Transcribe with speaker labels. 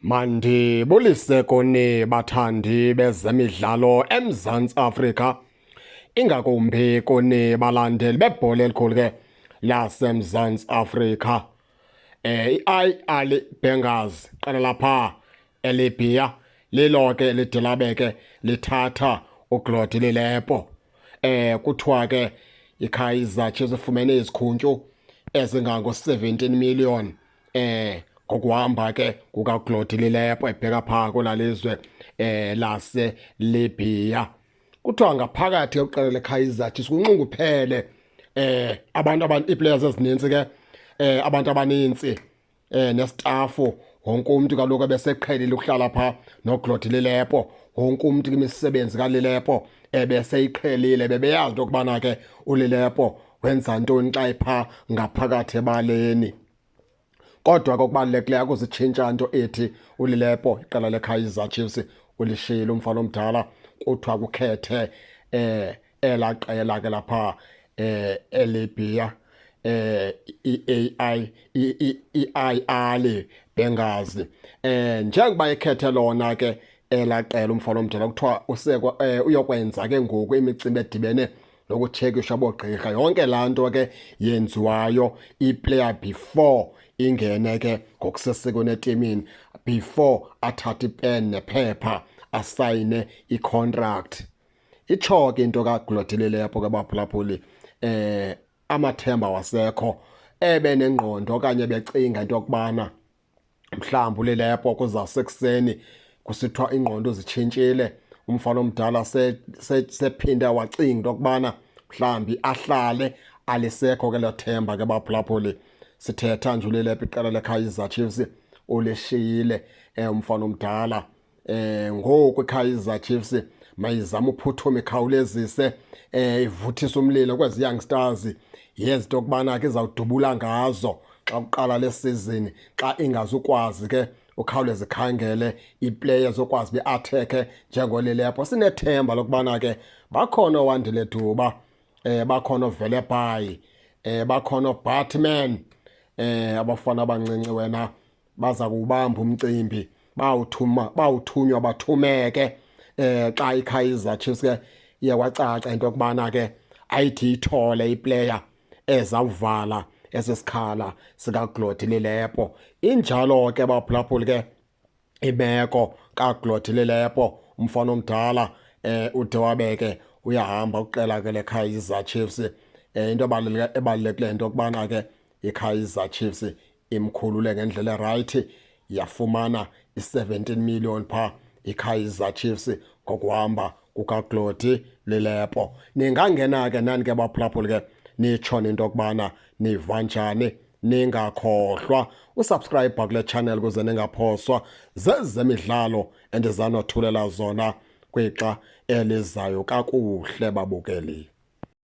Speaker 1: Mandibulise kuni bathandi bezemidlalo eMzantsi Afrika, ingakumbi kuni balandeli bebhola elikhulu ke laseMzantsi Afrika. I-Al Ahly Benghazi qala lapha eLibya lilo ke lidilabeke lithatha uGlody Lilepo. Kuthiwa ke iKaizer Chiefs ifumene izikhuntyu ezingango 17 million ngokuhamba ke kukaGlody Lilepo ebheka phaa kwelalizwe lase Libya. Kuthiwa ngaphakathi kweqela leKaizer Chiefs kunxunguphele abantu abantu ii-players ezininzi ke, abantu abaninzi nestafu, wonke umuntu kaloku ebeseqhelile ukuhlala phaa noGlody Lilepo, wonke umuntu kwimisebenzi kaLilepo ebeseyiqhelile, bebeyazi into yokubana ke uLilepo wenza ntoni xa ephaa ngaphakathi ebaleni. Kodwa ke okubalulekileyo akuzitshintsha nto ethi uLilepo iqela leKaizer Chiefs ulishiyile umfana omdala. Kuthiwa kukhethe elaa qela ke lapha eLibya, i-AI i-Al Ahly Benghazi. Njengoba ekhethe lona ke elaa qela umfana omdala, kuthiwa usekwa uyokwenza ke ngoku imicimbi edibene nokutshekishwa boogqirha, yonke laa nto ke yenziwayo iplayer before ingene ke ngokusesikweni etimini, before athathe ipen nephepha asayine icontract. Itsho ke into kaGlody Lilepo ke baphulaphuli, amathemba wasekho ebenengqondo okanye becinga into yokubana mhlawumbi uLilepo kuzasekuseni kusithiwa ingqondo zitshintshile, umfana omdala sephinde wacinga into yokubana mhlawumbi ahlale, alisekho ke lo themba ke baphulaphuli. Sithetha nje uLilepo iqela leKaizer Chiefs ulishiyile umfana omdala. Ngoku iKaizer Chiefs mayizame uphuthuma ikhawulezise, ivuthise umlilo kwezi Young Stars yezinto yokubana ke izawudubula ngazo xa kuqala le season, xa ingazukwazi ke ukhawuleze ikhangele ii-players okwazi be-attack njengoLilepo. Sinethemba lokubana ke bakhona oWandile Duba, bakhona oVelebayi, bakhona oBatman, abafana abancinci wena baza kuwubamba umcimbi, bawuthuma bawuthunywa bathumeke. Xa iKaizer Chiefs ke iye kwacaca into yokubana ke ayithi ithole iplayer ezawuvala esisikhala sikaGlody Lilepo. Injalo ke baphulaphuli ke imeko kaGlody Lilepo, umfana omdala ude wabeke uyahamba uqela ke leKaizer Chiefs. Into ebalulekileyo into yokubana ke iKaizer Chiefs imkhulule ngendlela right, yafumana i-17 million pha iKaizer Chiefs ngokuhamba kukaGlody Lilepo. Ningangena ke nani ke baphulaphuli ke nitsho into yokubana niva njani. Ningakhohlwa usubscribe kule channel ukuze ningaphoswa zezemidlalo endizanothulela zona kwixa elizayo. Kakuhle babukeli.